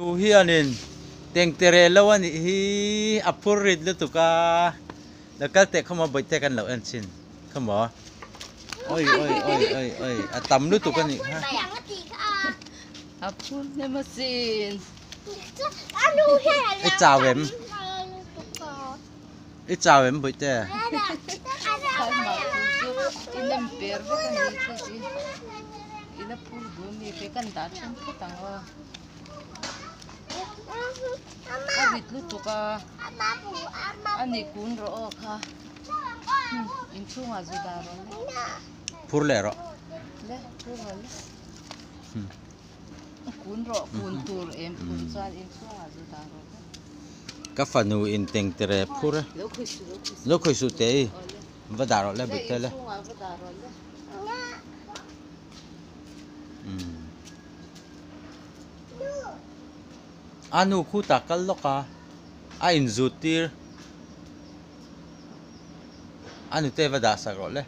Nu hianin tengtere lo a nih hi a phur rit lutuk a, lo kal teh khaw maw bawihte kan lo en chhin khaw maw oi oi oi oi oi a tam lutuk a nih kha. A phur hnem asin. I chau em? I chau em bawihte? I nem per vek a ni kha chi. I la phur duh mi pe kan dah then phawt ang aw. A rit lutuk a, a ni kun rawh aw kha. Inchhungah zu dah rawh le. Phur leh rawh. Le, phur rawh le. Kun rawh, kun tur em phur chuan inchhungah zu dah rawh le. Ka fanu in tengtere phur e. Lo khawi suh, lo khawi suh. Lo khawi suh teh i. Va dah rawh le Le, bawihte le. inchhungah va dah rawh le. A nu khutah kal lawk a, a inzut tir. A nute va dah sak rawh le.